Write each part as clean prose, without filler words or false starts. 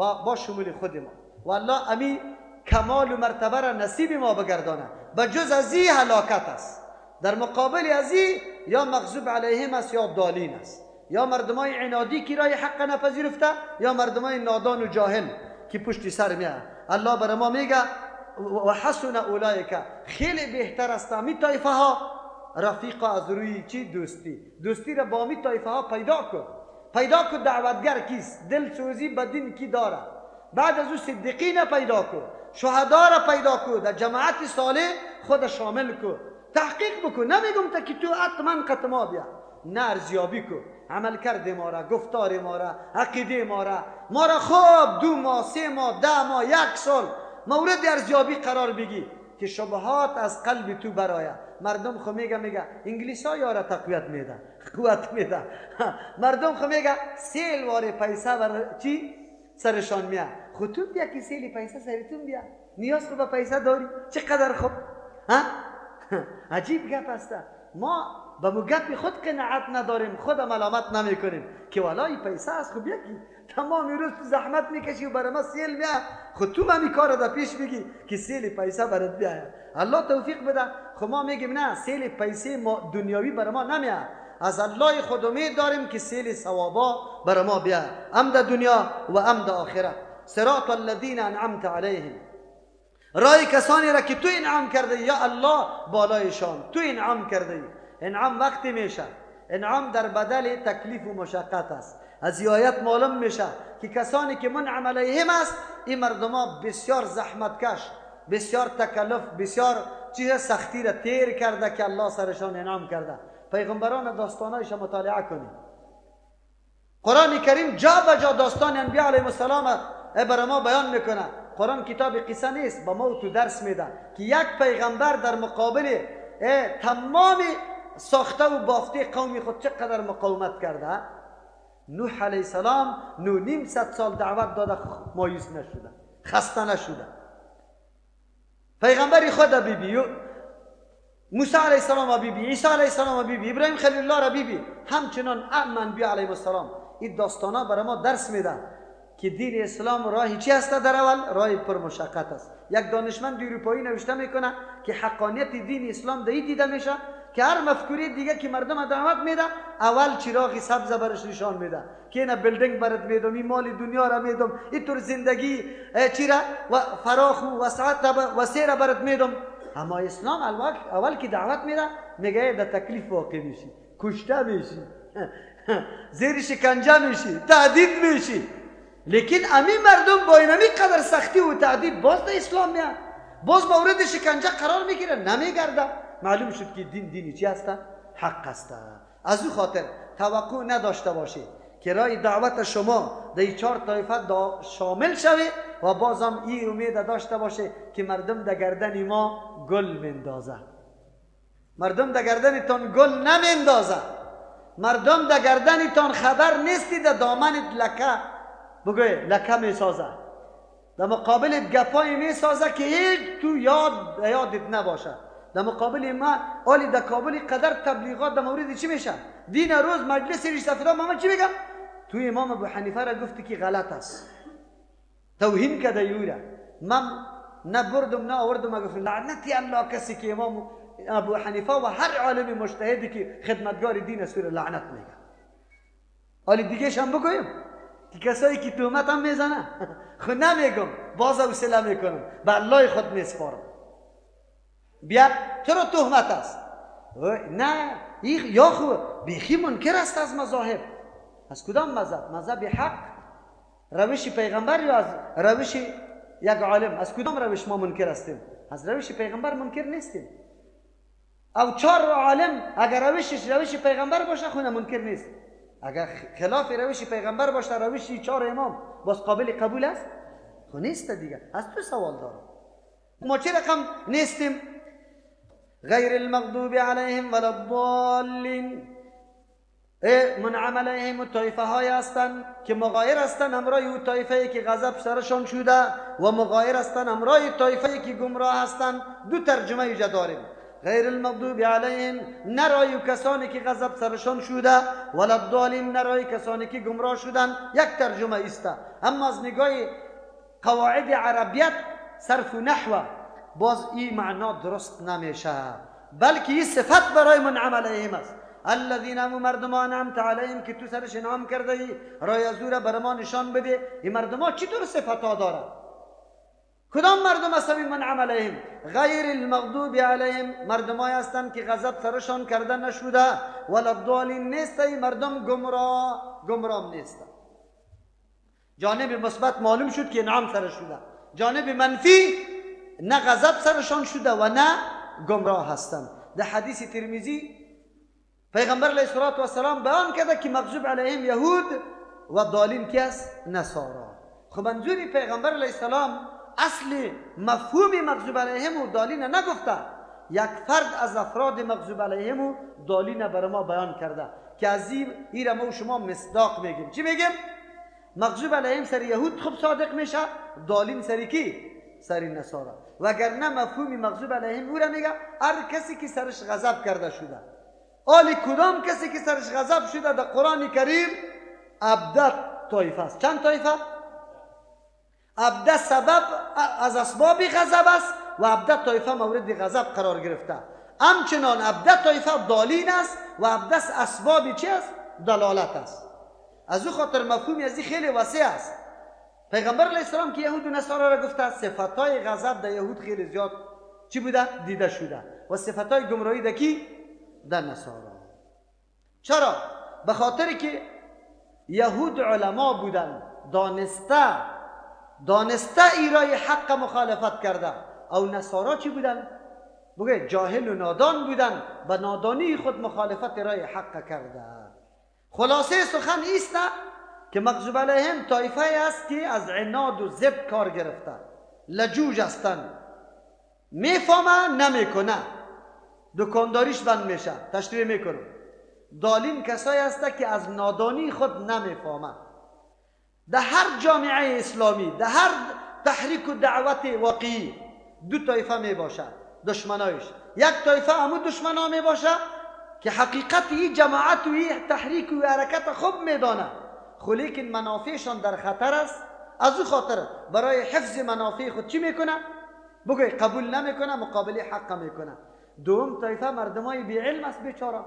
با شمول خود ما. والله امی کمال و مرتبه را نصیب ما بگردانه. به جز از این هلاکت است. در مقابل از این یا مغضوب علیهم است یا ضالین است، یا مردمای عنادی که رای حق نپذیرفته، یا مردمای نادان و جاهل که پشت سر میاد. الله بر ما میگه و حسن اولئک، خیلی بهتر است می طایفه ها رفیق از روی چی؟ دوستی. دوستی را با می طایفه ها پیدا کن، پیدا کن. دعوتگر کیست؟ دل سوزی به دین کی داره؟ بعد از او صدیقین پیدا کن، شهدا را پیدا کن، در جماعت صالح خود شامل کن، تحقیق بکن. نمیگم تا که تو حتما قطما بیا، نه، ارزیابی کن عمل کرد ما را، گفتار ما را، عقیده ما را. ما را خوب 2 ماه، 3 ماه، 10 ماه، 1 سال مورد ارزیابی قرار بگی که شبهات از قلب تو برایه. مردم خو میگه انگلیس ها یارا تقویت میده، قوت میده. مردم خو میگه سیل واره پیسه بر چی سرشان میاد. خو تو بیا که سیل پیسه سرتون بیا، نیاز خو به پیسه داری چقدر خوب. ها عجیب گپ است. ما به گپ خود قناعت نداریم، خود ملامت نمیکنیم که والله پیسه است. خب یکی تمام روز تو زحمت میکشی و برای ما سیل بیا، خود تو من کار در پیش بگی که سیل پیسه برات بیاید. الله توفیق بده. خب ما میگیم نه، سیل پیسه ما دنیاوی برای ما نمیاد. از الله خود امید داریم که سیل ثوابا برای ما بیاد، ام در دنیا و ام در آخرت. صراط الذین انعمت علیهم، رای کسانی را که تو انعام کرده یا الله بالایشان، تو انعام کرده. انعام وقتی میشه، انعام در بدل تکلیف و مشقت است. از آیت معلوم میشه که کسانی که منعم علیهم است، این مردما بسیار زحمتکش، بسیار تکلف، بسیار چیز سختی را تیر کرده که الله سرشان انعام کرده. پیغمبران داستانایش مطالعه کنید. قرآن کریم جا به جا داستان انبیاء علیهم السلام برای ما بیان میکنه. قرآن کتاب قصه نیست، با ما تو درس میده که یک پیغمبر در مقابل تمام ساخته و بافته قوم خود چقدر مقاومت کرده. نوح علیه السلام 950 سال دعوت داده، مایوس نشده، خسته نشده. پیغمبر خود بی بی موسی علیه السلام بی بی عیسی علیه السلام بی بی ابراهیم خلیل الله را بی بی، همچنان انبیا علیهم السلام. این داستانا برای ما درس میده که دین اسلام راهی چی است؟ در اول راه پرمشقت است. یک دانشمند اروپایی نوشته میکنه که حقانیت دین اسلام در دیده میشه که هر مفکوره دیگه که مردم دعوت میده، اول چراغ سبز برش نشان میده که اینا building برات میدم، این مال دنیا را میدم، اینطور زندگی چی را و فراخ و وسعت وسیع را برات میدم. اما اسلام اول که دعوت میده میگه در تکلیف واقع میشی، کشته میشی، زیر شکنجه میشی، تهدید میشی. لیکن امی مردم با این قدر سختی و تهدید باز در اسلام میاد، باز مورد شکنجه قرار میگیره، نمیگرده. معلوم شد که دین دینی چی هست؟ حق است. از او خاطر توقع نداشته باشید که رای دعوت شما در 4 طایفه شامل شوه و بازم این امید داشته باشه که مردم در گردن ما گل مندازه. مردم در گردنتان گل نمندازه. مردم در گردنتان خبر نیستی در دامنت لکه بگوی لکه میسازه، در مقابل گپای میسازه که هیچ تو یادت نباشه. در مقابل ما آلی در کابل قدر تبلیغات در مورد چی میشه؟ دین روز مجلس ریش سفیدا ما چی میگم؟ تو امام ابو حنیفه را گفتی که غلط است، توهین کرده یورا. من نه بردم نه آوردم، گفتم لعنتی الله کسی که امام ابو حنیفه و هر عالم مجتهدی که خدمتگار دین است لعنت میگه. حالی دیگه هم بگویم که کسایی که تهمت هم میزنه خود نمیگم، باز حوصله میکنم، به الله خود میسپارم. بیا چرا تهمت است؟ نه یا خو بیخی منکر است از مذاهب. از کدام مذهب؟ مذهب حق، روش پیغمبر یا از روش یک عالم؟ از کدام روش ما منکر هستیم؟ از روش پیغمبر منکر نیستیم. او 4 عالم اگر روشش روش پیغمبر باشه خو منکر نیست، اگر خلاف روش پیغمبر باشه روش 4 امام باز قابل قبول است؟ خو نیست دیگه. از تو سوال دارم، ما چه رقم نیستیم؟ غیر المغضوب علیهم ولا الضالین. منعم علیهم طایفه های هستند که مغایر هستند همراه او طایفه که غضب سرشان شده و مغایر هستند همراه طایفه که گمراه هستند. دو ترجمه اینجا داریم. غیر المغضوب علیهم، نه رای کسانی که غضب سرشان شده، ولا الضالین، نه رای کسانی که گمراه شدن. یک ترجمه است. اما از نگاه قواعد عربیت صرف و نحو باز این معنا درست نمیشه، بلکه این صفت برای منعم علیهم است. الذین مردمان انعمت علیهم که تو سرش انعام کرده ای، رای از او را بر ما نشان بده. این مردمان چطور صفت ها دارند؟ کدام مردم هستند این منعم علیهم؟ غیر المغضوب علیهم، مردمای هستند که غضب سرشان کرده نشده، ولا الضالین نیست، این مردم گمراه نیستند. جانب مثبت معلوم شد که انعام سرش شده، جانب منفی نه غضب سرشان شده و نه گمراه هستند. در حدیث ترمذی پیغمبر علیه الصلاة والسلام بیان کرده که مغضوب علیهم یهود و ضالین کی است؟ نصارا. خب منظور پیغمبر علیه السلام اصل مفهوم مغضوب علیهم و ضالین نگفته، یک فرد از افراد مغضوب علیهم و ضالین بر ما بیان کرده که از این را ما و شما مصداق میگیم. چی میگیم؟ مغضوب علیهم سر یهود خوب صادق میشه، ضالین سر کی؟ سر نصارا. وگرنه مفهوم مغضوب علیهم او را میگه هر کسی که سرش غضب کرده شده. آلی کدام کسی که سرش غضب شده در قرآن کریم 17 طایفه است. چند طایفه؟ 17 سبب از اسباب غضب است و 17 طایفه مورد غضب قرار گرفته. همچنان 17 طایفه ضالین است و 17 اسباب چی است؟ دلالت است. از او خاطر مفهوم از این خیلی وسیع است. پیغمبر علیه السلام که یهود و نصارا را گفته، صفتهای غضب در یهود خیلی زیاد چی بوده؟ دیده شده، و صفتهای گمراهی در کی؟ در نصارا. چرا؟ به خاطر که یهود علما بودن، دانسته ایرای حق مخالفت کرده، او نصارا چی بودن؟ بگه جاهل و نادان بودن، به نادانی خود مخالفت رای حق کرده. خلاصه سخن ایست که مغضوب علیهم طایفه است که از عناد و ضد کار گرفته، لجوج هستند، میفهمه نمیکنه، دکانداریش بند میشه. تشریح میکنم. ضالین کسایی هست که از نادانی خود نمیفهمه. در هر جامعه اسلامی، در هر تحریک و دعوت واقعی دو طایفه میباشه دشمنایش. یک طایفه همون دشمنا میباشه که حقیقت این جماعت و این تحریک و حرکت خوب میدانه، خو لیکن منافعشان در خطر است. از او خاطر برای حفظ منافع خود چی میکنه؟ بگوی قبول نمیکنه، مقابله حق میکنه. دوم طایفه مردمای بی علم است، بیچاره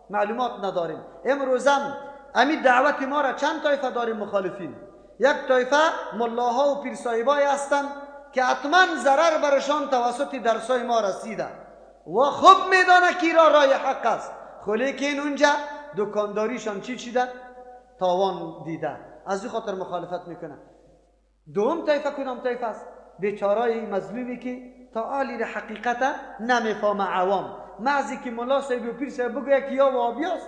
معلومات نداریم. امروزم امی دعوت ما را چند طایفه داریم مخالفین؟ یک طایفه ملاها و پیرصاحبای هستند که حتما ضرر برشان توسط درسای ما رسیده و خوب میدانه که را رای حق است، خو لیکن اونجا دکانداریشان چی چیده؟ تاوان دیده، از این خاطر مخالفت میکنه. دوم طایفه کدام طایفه است؟ بیچارای مظلومی که تا عالی حقیقت نمیفهمه، عوام معزی که ملا صاحب و پیر صاحب بگویه که یا وهابی است،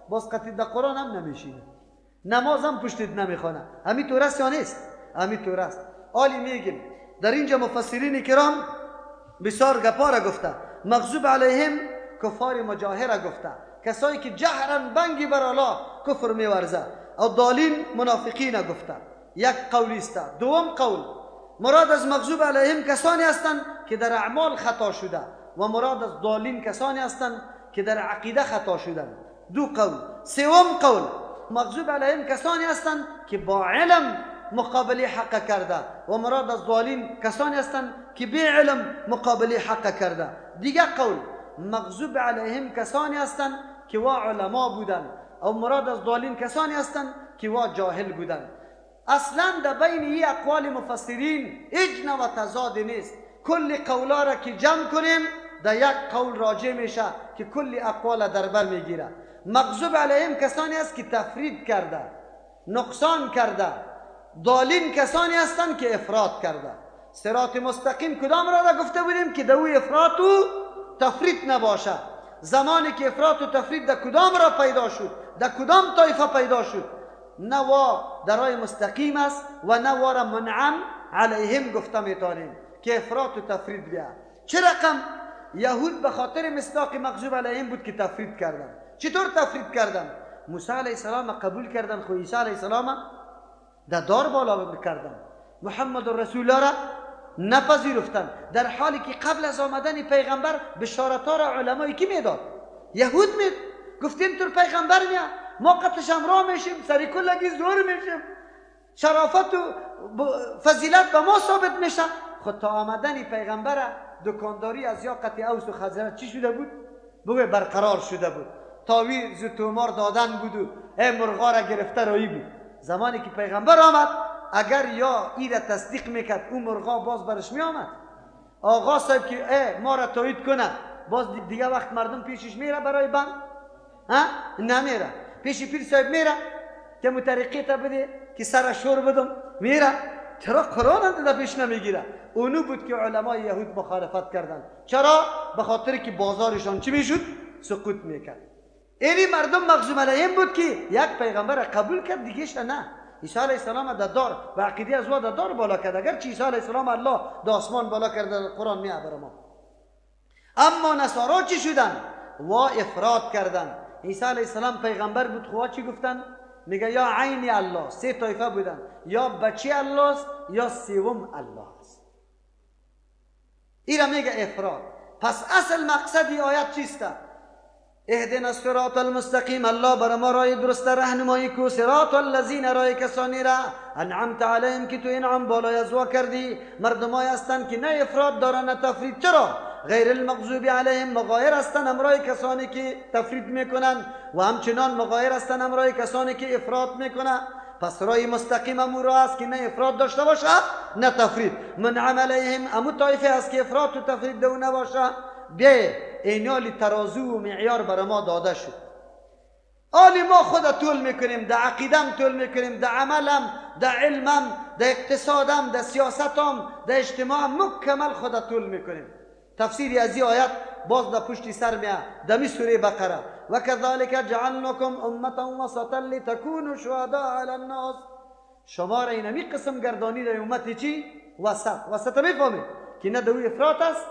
باز قطعی در قرآن هم نمیشینه، نماز هم پشتت نمیخوانه. همین طور است یا نیست؟ همین طور است. عالی میگیم در اینجا مفسرین کرام بسیار گپا را گفته. مغضوب علیهم کفار مجاهره گفته، کسایی که جهرا بنگی بر الله کفر میورزه. او ضالین منافقین گفته. یک قولی است. دوم قول مراد از مغضوب علیهم کسانی هستند که در اعمال خطا شده، و مراد از ضالین کسانی هستند که در عقیده خطا شدند. دو قول. سوم قول مغضوب علیهم کسانی هستند که با علم مقابله حق کرده، و مراد از ضالین کسانی هستند که بی علم مقابله حق کرده. دیگه قول مغضوب علیهم کسانی هستند که وا علما بودند، او مراد از ضالین کسانی هستند که وا جاهل بودند. اصلا در بین این اقوال مفسرین هیچ نوع تضاد نیست. کل قولا را که جمع کنیم در یک قول راجع میشه که کل اقوال در بر میگیره. مغضوب علیهم کسانی است که تفرید کرده، نقصان کرده. ضالین کسانی هستند که افراط کرده. صراط مستقیم کدام را گفته بودیم که در افراط و تفرید نباشه. زمانی که افراط و تفرید در کدام را پیدا شد، در کدام طایفه پیدا شد، نه وا در راه مستقیم است و نه وا را منعم علیهم گفته میتونیم که افراط و تفرید بیا. چه رقم یهود به خاطر مصداق مغضوب علیهم بود که تفرید کردن. چطور تفرید کردن؟ موسی علیه السلام قبول کردن، خو عیسی علیه السلام در دار بالا کردن، محمد رسول الله را نپذیرفتن، در حالی که قبل از آمدن پیغمبر بشارت ها را علمای کی میداد؟ یهود مید. گفتین تر پیغمبر میاد، ما قتش همراه میشیم، سری کلگی زور میشیم، شرافت و فضیلت به ما ثابت میشه. خود تا آمدن پیغمبر دکانداری از یاقت اوس و خزرج چی شده بود؟ بگه برقرار شده بود. تاویز و تومار دادن بود و مرغا را گرفته رایی بود. زمانی که پیغمبر آمد، اگر یا ای را تصدیق میکرد، او مرغا باز برش میآمد. آقا صاحب که ما را تایید کنه، باز دیگه وقت مردم پیشش میره برای بند؟ ها؟ نمیره. پیش پیر صاحب میره که مترقی تا بده که سر شور بدم، میره. چرا قرآن در پیش نمیگیره؟ اونو بود که علمای یهود مخالفت کردن. چرا؟ به خاطر که بازارشان چی میشد؟ سقوط میکرد. اینی مردم مغضوب علیهم بود که یک پیغمبر قبول کرد، دیگهش نه. عیسی علیه السلام در دار و عقیده از در دار بالا کرد، اگرچه عیسی علیه السلام الله در آسمان بالا کرده، در قرآن میابره ما. اما نصارا چی شدن؟ وا افراط کردن. عیسی علیه السلام پیغمبر بود، خوا چی گفتن؟ میگه یا عین الله، سه طایفه بودن، یا بچه الله است یا سوم الله است. ایرا میگه افراط. پس اصل مقصد ای آیت چیست؟ اهدنا الصراط المستقیم، الله بر ما راه درست راهنمایی کو، صراط الذین، راه کسانی را انعمت علیهم که تو انعام بالای از وا کردی. مردمای هستند که نه افراط دارن نه تفرید. چرا؟ غیر المغضوب علیهم، مغایر هستند همراه کسانی که تفرید میکنن و همچنان مغایر هستند همراه کسانی که افراط میکنن. پس راه مستقیم امو راه است که نه افراط داشته باشه نه تفرید. منعم علیهم، امو طایفه است که افراط و تفرید دو نباشه. بیا اینالی ترازو و معیار بر ما داده شد. آلی ما خود طول میکنیم، در عقیدم طول میکنیم، در عملم، در علمم، در اقتصادم، در سیاستم، در اجتماعم، مکمل خود طول میکنیم. تفسیری از این آیت باز در پشت سر میاد، دمی سوره بقره. و كذلك جعلناكم امه وسطا لتكونوا شهداء علی الناس. شما را اینمی قسم گردانی در امت چی؟ وسط. وسط میفهمید که نه دوی افراط است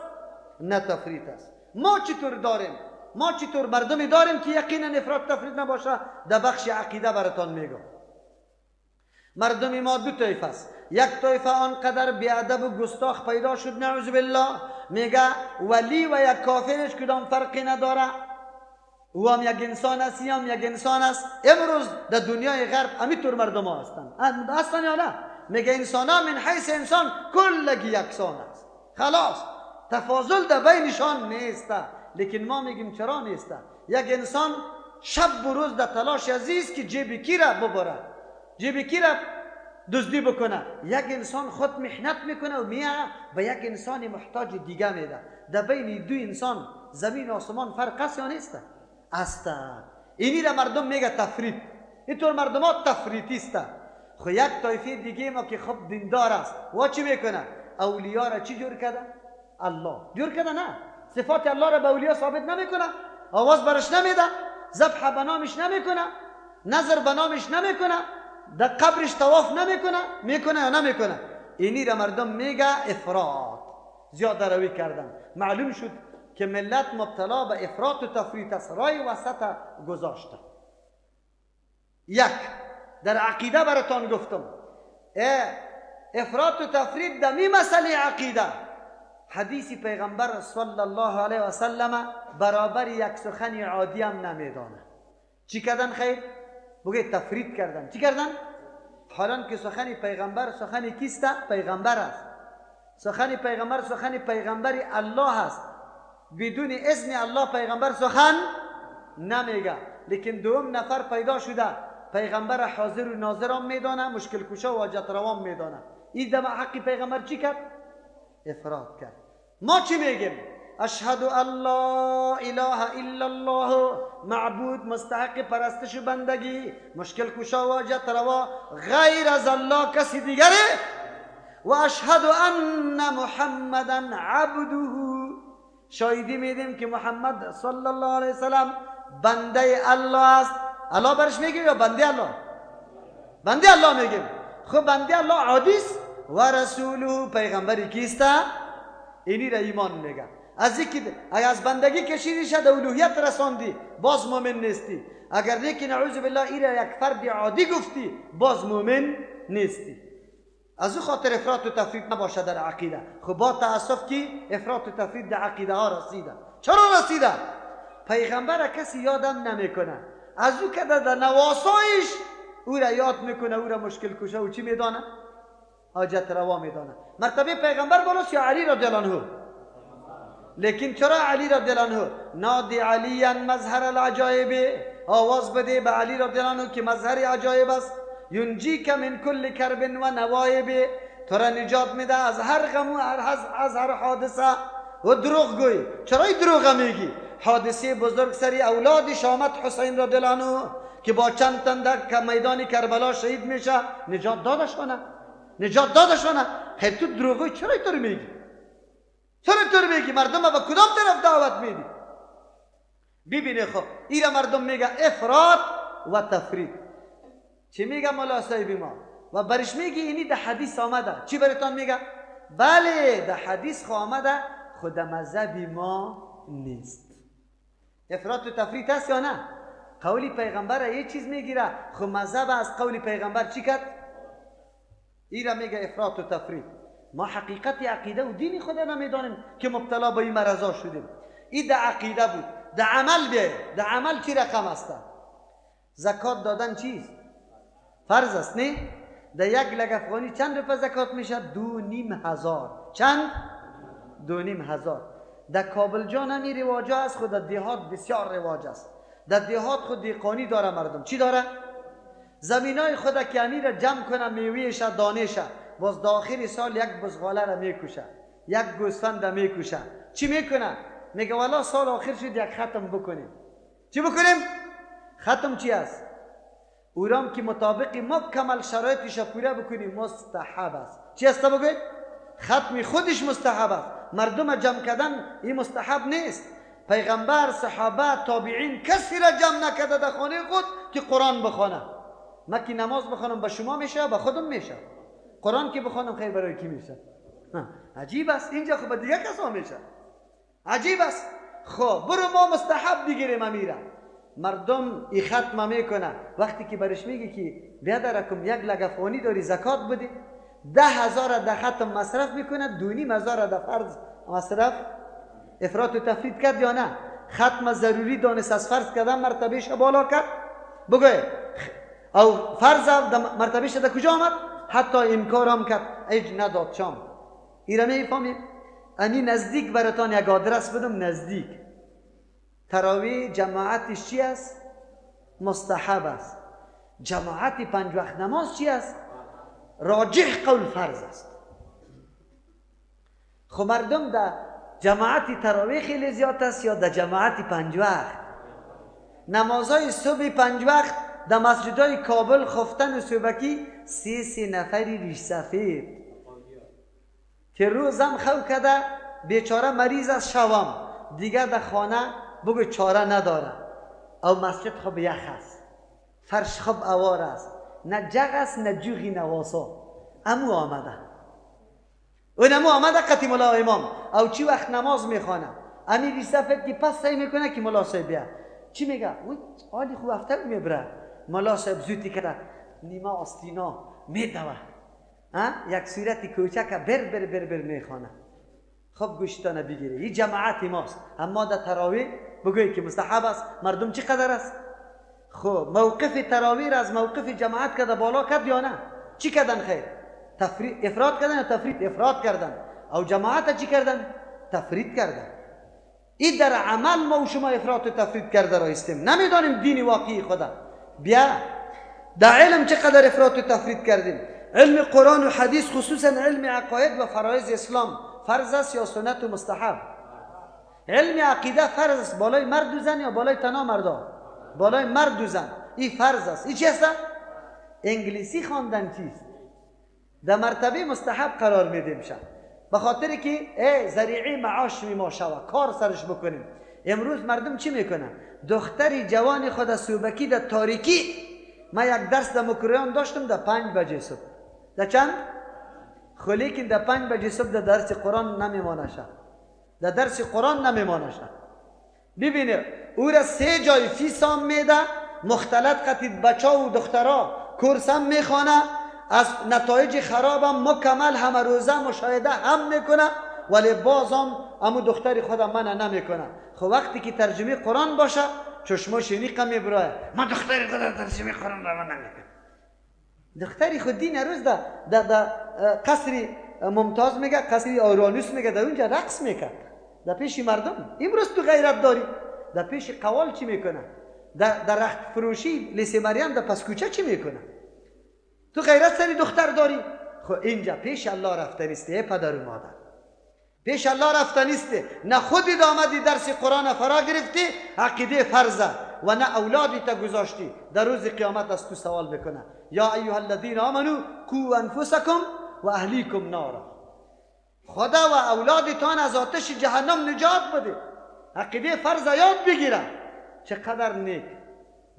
نه تفریط است. ما چطور داریم؟ ما چطور مردمی داریم که یقینا افراط تفریط نباشه؟ در بخش عقیده براتان میگم. مردم ما دو طایفه است. یک طایفه آنقدر بیادب و گستاخ پیدا شد، نعوذ بالله، میگه ولی و یک کافرش کدام فرقی نداره، او هم یک انسان است، هم یک انسان است. امروز در دنیای غرب همینطور مردم ها هستن، هستن یا نه؟ میگه انسان ها من حیث انسان کلگی یکسان است، خلاص، تفاضل در بینشان نیست. لیکن ما میگیم چرا نیست؟ یک انسان شب و روز در تلاش عزیز که جیب کی را ببره، جیب کی را دزدی بکنه. یک انسان خود محنت میکنه و میاره به یک انسان محتاج دیگه میده. در بین دو انسان زمین و آسمان فرق است یا نیست؟ است. اینی را مردم میگه تفریط. اینطور مردم ها تفریطی است. خو یک طایفه دیگه ما که خب دیندار است، وا چی میکنه؟ اولیا را چی جور کرده؟ الله جور کرده؟ نه، صفات الله را به اولیا ثابت نمیکنه، آواز برش نمیده، ذبح به نامش نمیکنه، نظر به نامش نمیکنه، در قبرش طواف نمیکنه. میکنه یا نمیکنه؟ اینی را مردم میگه افراط، زیاده روی کردن. معلوم شد که ملت مبتلا به افراط و تفریط است، رای وسط گذاشته. یک، در عقیده براتان گفتم افراط و تفریط در می مسئله عقیده. حدیث پیغمبر صلی الله علیه و سلم برابر یک سخن عادی هم نمیدانه. چی کردن خیر؟ بگه تفرید کردن. چی کردن؟ حالان که سخن پیغمبر سخن کیست؟ پیغمبر است. سخن پیغمبر سخن پیغمبر الله است. بدون اذن الله پیغمبر سخن نمیگه. لیکن دوم نفر پیدا شده، پیغمبر حاضر و ناظر هم میدانه، مشکل کشا و حاجت روان میدانه. این دم حق پیغمبر چی کرد؟ افراد کرد. ما چی میگیم؟ اشهد ان لا اله الا الله، معبود مستحق پرستش و بندگی، مشکل کشا و حاجت روا غیر از الله کسی دیگره، و اشهد ان محمدا عبده، شاهدی میدیم که محمد صلی الله علیه وسلم بنده الله است. الله برش میگیم یا بنده الله؟ بنده الله میگیم. خب بنده الله عادی است، و رسوله پیغمبری کیست؟ اینی را ایمان میگه. از اینکه اگر از بندگی کشیدی شد الوهیت رساندی باز مؤمن نیستی، اگر نه که نعوذ بالله این را یک فرد عادی گفتی باز مؤمن نیستی. از او خاطر افراط و تفریط نباشه در عقیده. خب با تاسف که افراط و تفریط در عقیده ها رسیده. چرا رسیده؟ پیغمبر کسی یادم نمیکنه، از او که در نواسایش او را یاد میکنه، او را مشکل کشه و چی میدانه؟ حاجت روا میدانه. مرتبه پیغمبر بالاست یا علی رضی الله عنه؟ لیکن چرا علی رضی الله عنه؟ نادی علی مظهر العجایب، آواز بده به علی رضی الله عنه که مظهر عجایب است. ینجیک من کل کرب و نوایب، تو را نجات میده از هر غم و از هر حادثه. و دروغ گوی، چرا دروغ میگی؟ حادثه بزرگ سری اولاد شامت حسین رضی الله عنه که با چند تن در میدان کربلا شهید میشه، نجات داده شونه، نجات داده شونه. خیر تو دروغ چرا اینطور میگی؟ چرا اینطور میگی؟ مردم به کدام طرف دعوت میدی؟ ببینه خب ایره مردم میگه افراط و تفریط. چی میگه مولا صاحب ما؟ و برش میگی اینی ده حدیث آمده. چی براتان میگه؟ بله ده حدیث خو آمده، خود مذهب ما نیست. افراط و تفریط هست یا نه؟ قولی پیغمبر یه چیز میگیره، خو مذهب از قول پیغمبر چی کرد؟ ایره میگه افراط و تفریط. ما حقیقت عقیده و دین خود نمیدانیم که مبتلا به این مرضا شدیم. این ده عقیده بود. ده عمل بیه، ده عمل چی رقم است؟ زکات دادن چیست؟ فرض است نه؟ ده 1 لک افغانی چند روپه زکات میشه؟ 2,500. چند؟ 2,500. در کابل جان همی رواج است، خود در دیهات بسیار رواج است. در دیهات خود دیقانی داره مردم. چی داره؟ زمینای خود که همی را جمع کنه، میوهش دانش، باز داخل سال یک بزغاله را میکشه، یک گوسفند را میکشه. چی میکنه؟ میگه والا سال آخر شد یک ختم بکنیم. چی بکنیم؟ ختم چی است؟ اورام که مطابق مکمل شرایطش پوره بکنیم مستحب است. چی است بگوید؟ ختم خودش مستحب است. مردم جمع کردن این مستحب نیست. پیغمبر، صحابه، تابعین کسی را جمع نکرده در خانه خود که قرآن بخوانه. من که نماز بخوانم به شما میشه، به خودم میشه. قرآن که بخوانم خیر برای کی میشه؟ عجیب است. اینجا خب دیگه کسا میشه. عجیب است. خب برو ما مستحب بگیریم امیره. مردم ای ختم میکنه. وقتی که برش میگی که بیادرکم 1 لک افغانی داری زکات بده، 10,000 در ختم مصرف میکنه، 2,500 در فرض مصرف. افراط و تفرید کرد یا نه؟ ختم ضروری دانست، از فرض کردن مرتبهش بالا کرد. بگوی او فرض مرتبهش در کجا آمد؟ حتی انکار هم کرد، ایج نداد شام. ایره میفهمید؟ انی نزدیک براتان یک آدرس بدم، نزدیک. تراویح جماعتش چی است؟ مستحب است. جماعت 5 وقت نماز چی است؟ راجح قول فرض است. خب مردم در جماعت تراویح خیلی زیاد است یا در جماعت 5 وقت؟ نمازهای صبح 5 وقت در مسجدهای کابل خفتن و صبحکی 3 نفری ریش سفید که روزم خو کده، بیچاره مریض از شوام دیگه در خانه بگو چاره نداره. او مسجد خب یخ است، فرش خب اوار است، نه جغ است نه جوغی نواسا. امو آمده، اون امو آمده قطی ملا امام. او چی وقت نماز میخوانه امی ریش سفید که پس سعی میکنه که ملا صاحب بیا. چی میگه؟ وی آلی خوب هفته میبره. ملا صاحب زودی کرده نیمه آستینا میدوه، یک صورت کوچک بر بر بر بر میخوانه. خب گوشتانه بگیره. این جماعت ماست. اما در تراویح بگویی که مستحب است، مردم چی قدر است؟ خب موقف تراویح از موقف جماعت کرده بالا کرد یا نه؟ چی کردن خیر؟ تفریط افراط کردن یا تفریط؟ افراط کردن. او جماعت چی کردن؟ تفریط کردن. این در عمل ما و شما افراط و تفریط کرده رایستیم، نمیدانیم دین واقعی خدا. بیا در علم چقدر افراط و تفریط کردیم. علم قرآن و حدیث، خصوصا علم عقاید و فرایض اسلام، فرض است یا سنت و مستحب؟ علم عقیده فرض است بالای مرد و زن یا بالای تنها مردا؟ بالای مرد و زن. این فرض است. این چی است؟ انگلیسی خواندن چیست؟ در مرتبه مستحب قرار میدیم شد، به خاطر که ذریعه معاش ما شوه، کار سرش بکنیم. امروز مردم چی میکنن؟ دختری جوان خود از صوبکی در تاریکی، من یک درس در مکریان داشتم در 5 بجه صبح. در چند؟ خو لیکن در 5 بجه صبح در درس قرآن نمیمانه شد، در درس قرآن نمیمانه شد. ببینه او را 3 جای فیس هم میده، مختلط قطید بچه و دخترا کورس هم میخوانه، از نتایج خرابم مکمل همه روزه مشاهده هم میکنه، ولی بازم امو دختر خودم من نمیکنه. خب وقتی که ترجمه قرآن باشه چشماش اینی میبرایه، من دختر خودم ترجمه قرآن را من نمیکنم. دختری خود دین روز در قصر ممتاز میگه، قصر اورانوس میگه، در اونجا رقص میکرد در پیش مردم. امروز تو غیرت داری، در پیش قوال چی میکنه؟ در رخت فروشی لیسه مریم در پس کوچه چی میکنه؟ تو غیرت سری دختر داری. خب اینجا پیش الله رفته نیستی پدر و مادر، پیش الله رفته نیستی. نه خودت آمدی درس قرآن فرا گرفتی عقیده فرضه، و نه اولادی تا گذاشتی. در روز قیامت از تو سوال میکنه، یا ایها الذین آمنوا قوا انفسکم و اهلیکم نارا. خدا و اولادتان از آتش جهنم نجات بده. عقیده فرض یاد بگیره. چقدر نیک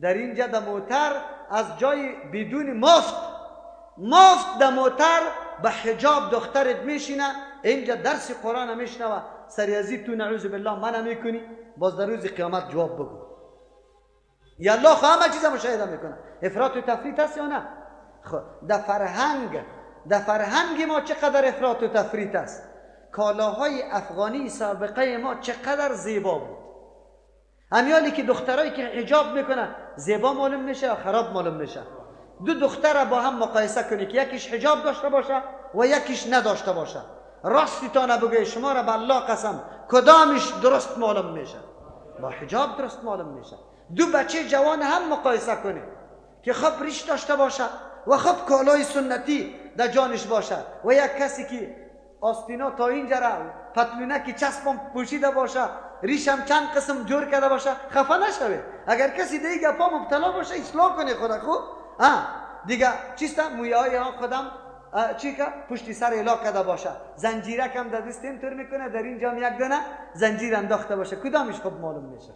در اینجا در موتر از جای بدون مفت در موتر به حجاب دخترت میشینه، اینجا درس قرآن میشنوه، سری ازی تو نعوذ بالله منع میکنی، باز در روز قیامت جواب بگو. یا الله خو همه چیز مشاهده میکنه. افراط و تفریط هست یا نه؟ خب در فرهنگ ما چقدر افراط و تفریط است. کالاهای افغانی سابقه ما چقدر زیبا بود. همیالی که دخترایی که حجاب میکنه زیبا معلوم میشه یا خراب معلوم میشه؟ دو دختر با هم مقایسه کنی که یکیش حجاب داشته باشه و یکیش نداشته باشه، راستی تا نبگه شما را به الله قسم کدامش درست معلوم میشه؟ با حجاب درست معلوم میشه. دو بچه جوان هم مقایسه کنی که خب ریش داشته باشه و خب کالای سنتی در جانش باشه، و یک کسی که آستینا تا اینجا را پتلونه که چسبم پوشیده باشه، ریشم چند قسم جور کرده باشه، خفه نشوه. اگر کسی دیگه پا مبتلا باشه اصلاح کنه خدا. خب دیگه چیست مویای خودم چی که پشتی سر الا کرده باشه، زنجیره کم در دست اینطور میکنه، در اینجا هم یک دانه زنجیر انداخته باشه، کدامش خب معلوم میشه؟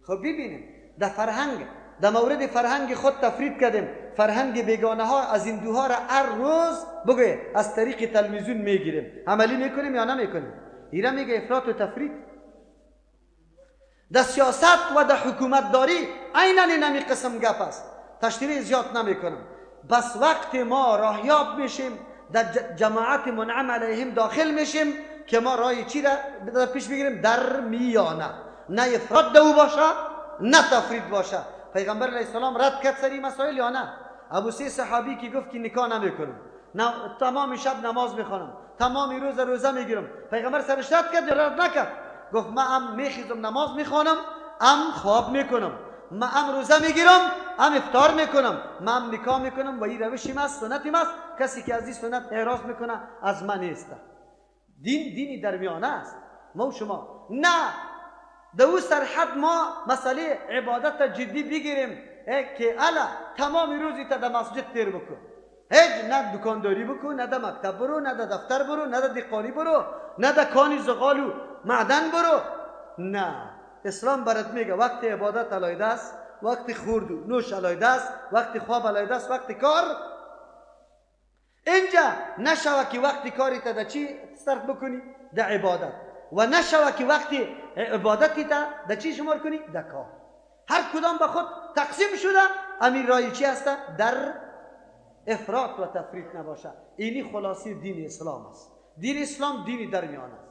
خب ببینیم در فرهنگ، در مورد فرهنگ خود تفرید کردیم، فرهنگ بیگانه ها از این دوها را هر روز بگوی از طریق تلویزیون میگیریم، عملی میکنیم یا نمیکنیم؟ ایره میگه افراط و تفرید. در سیاست و در حکومت داری عینا نمی قسم گپ است. تشریح زیاد نمیکنم. بس وقت ما راهیاب میشیم، در جماعت منعم علیهم داخل میشیم که ما رای چی را در پیش بگیریم؟ در میانه، نه افراط دو باشه نه تفرید باشه. پیغمبر علیه السلام رد کرد سری مسائل یا نه؟ ابو سی صحابی که گفت که نکاح نمیکنم، نه تمام شب نماز میخوانم، تمام روز روزه میگیرم، پیغمبر سرش رد کرد یا رد نکرد؟ گفت من هم میخیزم نماز میخوانم، هم خواب میکنم، من هم روزه میگیرم، هم افطار میکنم، من هم نکاح میکنم و این روشی است، سنتی است. کسی که از این سنت اعراض میکنه از من نیست. دین دینی در میانه است. ما و شما نه در او سرحد ما مسئله عبادت جدی بگیریم که الا تمام روزی تا در مسجد تیر بکن، هیچ نه دکانداری بکن، نه در مکتب برو، نه در دفتر برو، نه در دقانی برو، نه در کانی زغال و معدن برو. نه، اسلام برات میگه وقت عبادت علیده است، وقت خورد و نوش علیده است، وقت خواب علیده است، وقت کار. اینجا نشوه که وقت کاری تا در چی صرف بکنی؟ در عبادت. و نشوه که وقتی عبادتی تا در چی شمار کنی؟ در کار. هر کدام به خود تقسیم شده. امیر رای چی هسته؟ در افراط و تفریط نباشه. اینی خلاصی دین اسلام است. دین اسلام دینی در میان است.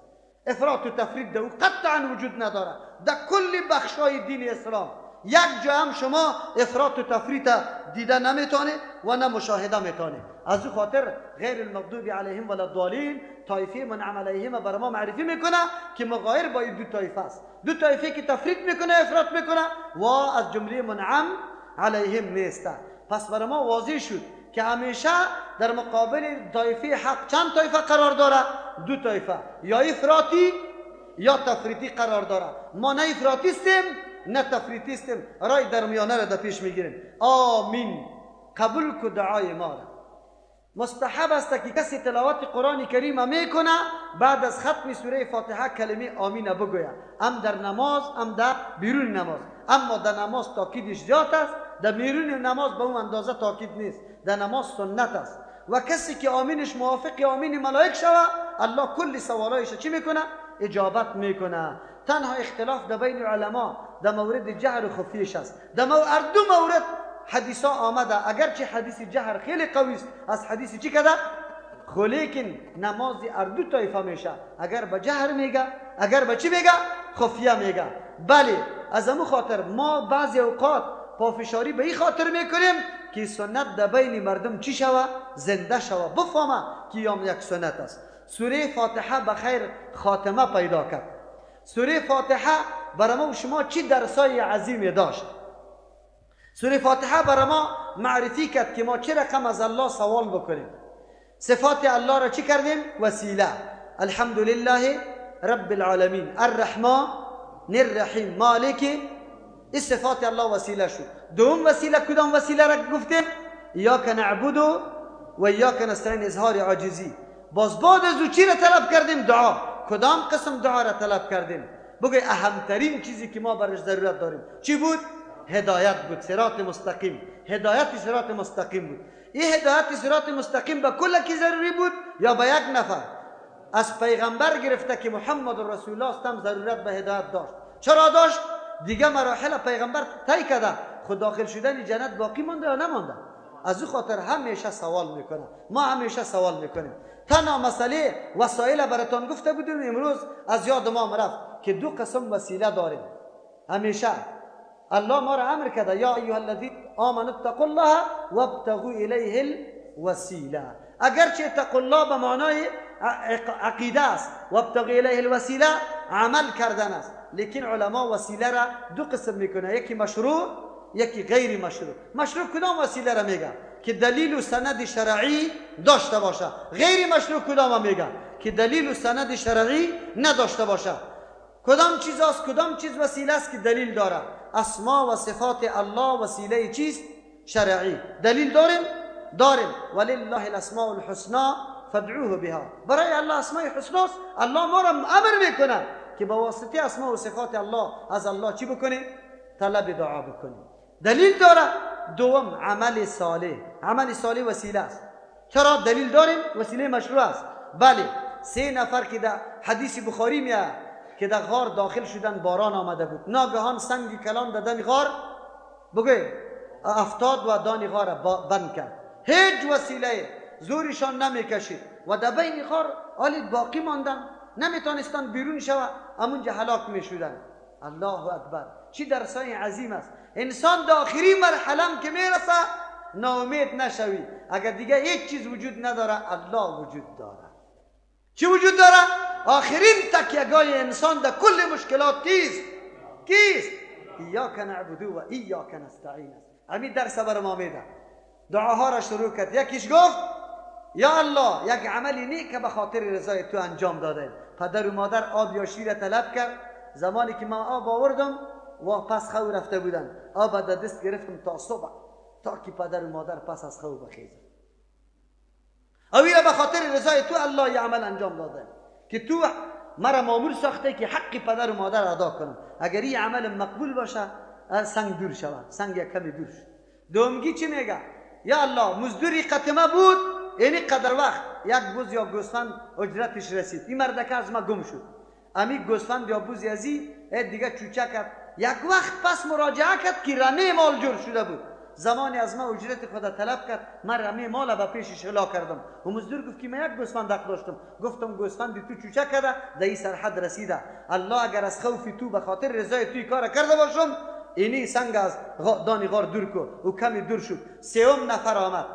افراط و تفریط در او قطعا وجود نداره. در کل بخشای دین اسلام یک جا هم شما افراط و تفریط دیده نمیتونه و نه مشاهده میتونه. از او خاطر غیر المغضوب علیهم ولا الضالین طایفه منعم علیهم بر ما معرفی میکنه که مغایر با این دو طایفه است. دو طایفه که تفریط میکنه افراط میکنه و از جمله منعم علیهم نیست. پس بر ما واضح شد که همیشه در مقابل طایفه حق چند طایفه قرار داره؟ دو طایفه، یا افراطی یا تفریطی قرار داره. ما نه افراطی هستیم نه تفریطی هستیم، رای در میانه را در پیش میگیریم. آمین. قبول کو دعای ما را. مستحب است که کسی تلاوت قرآن کریم میکنه بعد از ختم سوره فاتحه کلمه آمین بگوید، هم در نماز هم در بیرون نماز. اما در نماز تاکیدش زیاد است، در بیرون نماز به اون اندازه تاکید نیست. در نماز سنت است و کسی که آمینش موافق آمین ملائک شوه، الله کل سوالایش چی میکنه؟ اجابت میکنه. تنها اختلاف در بین علما در مورد جهر و خفیش است. در هر دو مورد حدیث آمده، اگرچه حدیث جهر خیلی قوی است از حدیث چی کده، خو لیکن نماز اردو طایفه میشه، اگر به جهر میگه، اگر به چی میگه؟ خفیه میگه. بله، از امو خاطر ما بعضی اوقات پافشاری به این خاطر میکنیم که سنت در بین مردم چی شوه؟ زنده شوه، بفهمه که یام یک سنت است. سوره فاتحه بخیر خاتمه پیدا کرد. سوره فاتحه برای ما و شما چی درسای عظیمی داشت؟ سوره فاتحه برای ما معرفی کرد که ما چه رقم از الله سوال بکنیم. صفات الله را چی کردیم؟ وسیله. الحمدلله رب العالمین، الرحمن الرحیم، مالک. این صفات الله وسیله شد. دوم وسیله کدام وسیله را گفتیم؟ ایاک نعبد و ایاک نستعین، اظهار عاجزی. باز بعد از او چی را طلب کردیم؟ دعا. کدام قسم دعا را طلب کردیم؟ بگوی اهمترین چیزی که ما برش ضرورت داریم چی بود؟ هدایت بود، صراط مستقیم. هدایت صراط مستقیم بود. این هدایت صراط مستقیم به کل کی ضروری بود یا به یک نفر؟ از پیغمبر گرفته که محمد رسول الله است ضرورت به هدایت داشت. چرا داشت؟ دیگه مراحل پیغمبر طی کرده، خود داخل شدن جنت باقی مانده یا نمانده؟ از او خاطر همیشه سوال میکنه، ما همیشه سوال میکنیم. تنها مسئله وسایل براتان گفته بودیم، امروز از یاد ما رفت که دو قسم وسیله داریم. همیشه الله ما را امر کرده، یا ایها الذین آمنوا اتقوا الله وابتغوا الیه الوسیله. اگرچه اتقوا الله به معنای عقیده است، وابتغوا الیه الوسیله عمل کردن است، لیکن علما وسیله را دو قسم میکنه، یکی مشروع یکی غیر مشروع. مشروع کدام وسیله را میگه؟ که دلیل و سند شرعی داشته باشه. غیر مشروع کدام میگه؟ که دلیل و سند شرعی نداشته باشه. کدام چیز است؟ کدام چیز وسیله است که دلیل داره؟ اسما و صفات الله وسیله چیست؟ شرعی. دلیل داریم؟ داریم. ولله الاسماء الحسنا فادعوه بها. برای الله اسماء حسناست، الله ما را امر میکنه که با واسطه اسماء و صفات الله از الله چی بکنیم؟ طلب دعا بکنیم. دلیل داره. دوم عمل صالح. عمل صالح وسیله است. چرا دلیل داریم؟ وسیله مشروع است. بله، سه نفر که در حدیث بخاری میاد که در غار داخل شدن، باران آمده بود، ناگهان سنگ کلان در دم غار بگوی افتاد و دان غار بند کرد. هیچ وسیله زورشان نمیکشید و در بین غار آلی باقی ماندن، نمیتونستان بیرون شوه، همونجا هلاک میشدن. الله اکبر، چی درسای عظیم است. انسان در آخری مرحله که میرسه ناامید نشوی. اگر دیگه هیچ چیز وجود نداره، الله وجود داره. چی وجود داره؟ آخرین تکیهگاه انسان در کل مشکلات کیست؟ کیست؟ ایاک نعبد و ایاک نستعین است. همین درس بر ما میده. دعاها را شروع کرد. یکیش گفت یا الله یک عملی نیک که به خاطر رضای تو انجام داده. پدر و مادر آب یا شیر طلب کرد. زمانی که من آب آوردم و پس خو رفته بودن، آب در دست گرفتم تا صبح، تا که پدر و مادر پس از خو بخیزن. اویره به خاطر رضای تو الله یه عمل انجام داده که تو مرا مامور ساخته که حق پدر و مادر ادا کنم. اگر این عمل مقبول باشه سنگ دور شود، سنگ یک کمی دور شد. دومگی چی میگه؟ یا الله مزدوری قطمه بود، یعنی قدر وقت یک بز یا گوسفند اجرتش رسید، این مردکه از ما گم شد، امی گوسفند یا بز ازی دیگه چوچه کرد. یک وقت پس مراجعه کرد که رمه مال جور شده بود. زمانی از ما اجرت خود طلب کرد، من رمه مال به پیشش هلا کردم و مزدور گفت که من یک گوسفند حق داشتم. گفتم گوسفند تو چوچه کرده، در این سرحد رسیده. الله اگر از خوف تو به خاطر رضای توی کار کرده باشم، اینی سنگ از دانی غار دور کو. او کمی دور شد. سوم نفر آمد،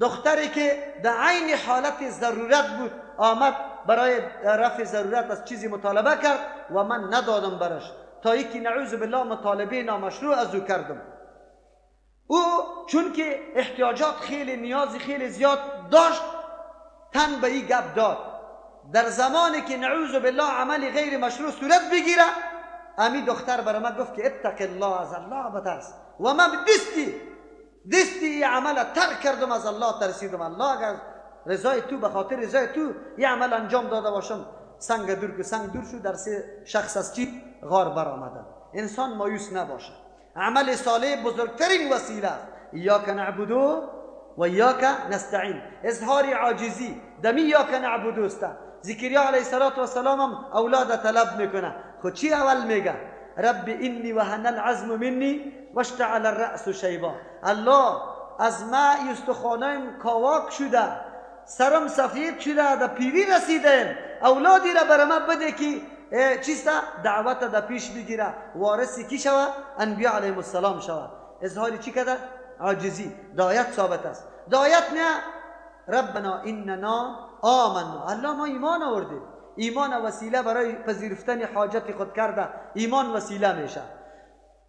دختری که در عین حالت ضرورت بود آمد برای رفع ضرورت از چیزی مطالبه کرد و من ندادم برش، تا یکی نعوذ بالله مطالبه نامشروع از او کردم. او چون که احتیاجات خیلی نیاز خیلی زیاد داشت، تن به این گپ داد. در زمانی که نعوذ بالله عمل غیر مشروع صورت بگیره، امی دختر برای من گفت که اتق الله، از الله بترس. و من دستی عمل ترک کردم، از الله ترسیدم. الله اگر رضای تو به خاطر رضای تو یه عمل انجام داده باشم، سنگ دور که سنگ دور شد. در سه شخص از چی غار برآمدن. انسان مایوس نباشه. عمل صالح بزرگترین وسیله است. ایاک نعبد و ایاک نستعین. اظهار عاجزی دمی ایاک نعبد است. زکریا علیه السلام هم اولاد طلب میکنه. خود چی اول میگه؟ رب انی وهن العزم منی واشتعل الرأس شیبا. الله از ما استخوانایم کاواک شده، سرم سفید شده، در پیری رسیدم، اولادی را بر ما بده که چیست؟ دعوت در پیش بگیره، وارث کی شوه؟ انبیاء علیهم السلام شوه. اظهار چی کده؟ عاجزی. دعایت ثابت است. دعایت نه ربنا اننا آمنا، الله ما ایمان آوردیم. ایمان وسیله برای پذیرفتن حاجت خود کرده، ایمان وسیله میشه.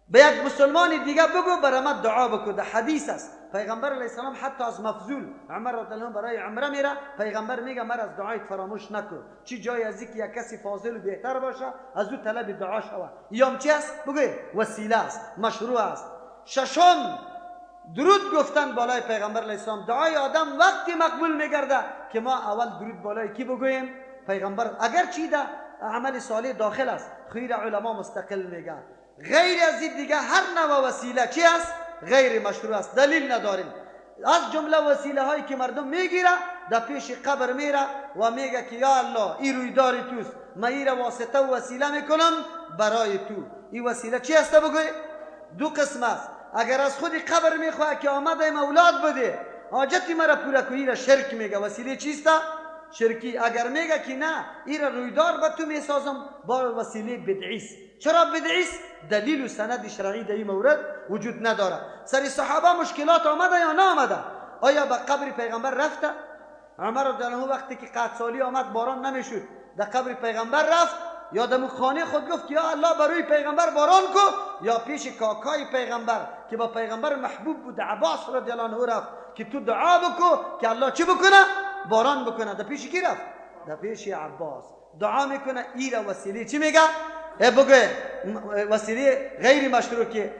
به یک مسلمان دیگه بگو برای ما دعا بکن. در حدیث است پیغمبر علیه السلام حتی از مفضول عمر رضی الله عنه برای عمره میره، پیغمبر میگه مرا از دعایت فراموش نکن. چی جای از اینکه یک کسی فاضل و بهتر باشه از او طلب دعا شوه. یام چی است؟ بگو وسیله است، مشروع است. ششم، درود گفتن بالای پیغمبر علیه السلام. دعای آدم وقتی مقبول میگرده که ما اول درود بالای کی بگوییم؟ پیغمبر. اگر چی در عمل صالح داخل است، خیر علما مستقل میگه. غیر از این دیگه هر نوع وسیله چی است؟ غیر مشروع است، دلیل نداریم. از جمله وسیله هایی که مردم میگیره در پیش قبر میره و میگه که یا الله این رویدار توست، من این را واسطه و وسیله میکنم برای تو. این وسیله چی است؟ بگوی دو قسم است. اگر از خود قبر میخواه که آمده اولاد بده، حاجتی مرا پورا کنی، را شرک میگه. وسیله چیست؟ شرکی. اگر میگه که نه این را رویدار به تو میسازم، با وسیله بدعی است. چرا بدعی است؟ دلیل و سند شرعی در این مورد وجود نداره. سر صحابه مشکلات آمده یا نآمده؟ آیا به قبر پیغمبر رفته؟ عمر رضی الله عنه وقتی که قحط سالی آمد باران نمیشد، در قبر پیغمبر رفت یا در خانه خود گفت یا الله بروی پیغمبر باران کو، یا پیش کاکای پیغمبر که با پیغمبر محبوب بود عباس رضی الله عنه رفت که تو دعا بکو که الله چی بکنه؟ باران بکنه. در پیش کی رفت؟ در پیش عباس دعا میکنه. ایره وسیله چی میگه؟ بگه وسیله غیر مشروع که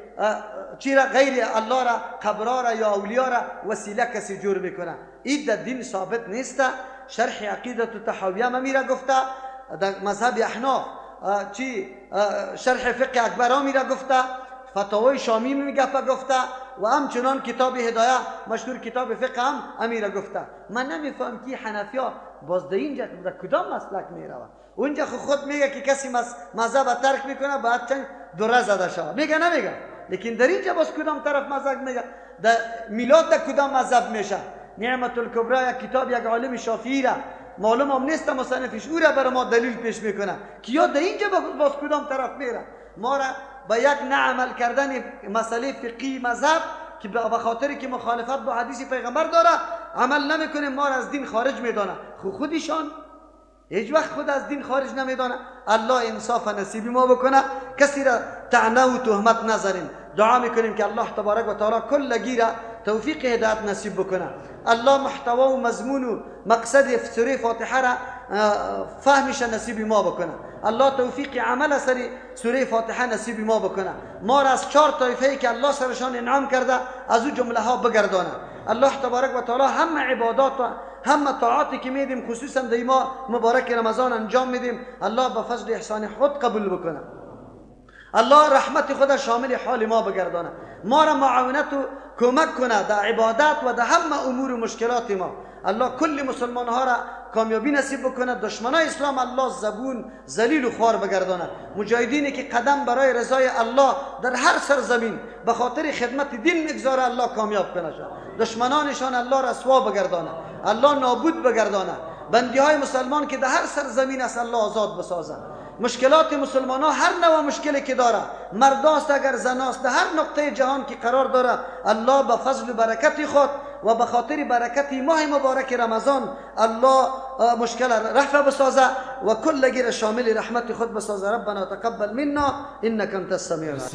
چی را؟ غیر الله را، قبرا را یا اولیا را وسیله کسی جور میکنه. این در دین ثابت نیست. شرح عقیدت الطحاویه میره گفته، در مذهب احناف چی شرح فقه اکبر میره گفته، فتاوای شامی میگه گفته، و همچنان کتاب هدایه مشهور کتاب فقه هم امیره گفته. من نمیفهم که حنفیا باز در اینجا در کدام مسلک میروه. اونجا خود میگه که کسی مذهب ترک میکنه باید چند دوره زده شود، میگه نمیگه. لیکن در اینجا باز کدام طرف مذهب میگه؟ در میلاد در کدام مذهب میشه؟ نعمت الکبرا یک کتاب یک عالم شافعی را معلوم هم نیست مصنفش، او را برای ما دلیل پیش میکنه که یا در اینجا باز کدام طرف میره. ما را با یک نه عمل کردن مسئله فقهی مذهب که به خاطر که مخالفت با حدیث پیغمبر داره عمل نمیکنه، ما را از دین خارج میدانه. خودشان هیچ وقت خود از دین خارج نمیدانه. الله انصاف نصیبی ما بکنه، کسی را طعنه و تهمت نزنیم. دعا میکنیم که الله تبارک و تعالی کل گیره توفیق هدایت نصیب بکنه. الله محتوا و مضمون و مقصد سوره فاتحه را فهمش نصیب ما بکنه. الله توفیق عمل سر سوره فاتحه نصیب ما بکنه. ما را از 4 طایفه که الله سرشان انعام کرده از او جمله ها بگردانه. الله تبارک و تعالی هم عبادات و هم طاعاتی که میدیم خصوصا در ما مبارک رمضان انجام میدیم، الله به فضل احسان خود قبول بکنه. الله رحمت خود شامل حال ما بگردانه، ما را معاونت و کمک کنه در عبادت و در همه امور و مشکلات ما. الله کل مسلمان ها را کامیابی نصیب بکنه. دشمنای اسلام الله زبون ذلیل و خوار بگردانه. مجاهدینی که قدم برای رضای الله در هر سرزمین به خاطر خدمت دین میگذاره الله کامیاب کنه. دشمنانشان الله رسوا بگردانه، الله نابود بگردانه. بندی های مسلمان که در هر سرزمین است الله آزاد بسازه. مشکلات مسلمان ها هر نوع مشکلی که داره، مرداست اگر زناست، در هر نقطه جهان که قرار داره الله به فضل و برکت خود و به خاطر برکت ماه مبارک رمضان الله مشکل رفع بسازه و کل گیر شامل رحمت خود بسازه. ربنا تقبل منا انك انت السميع العليم.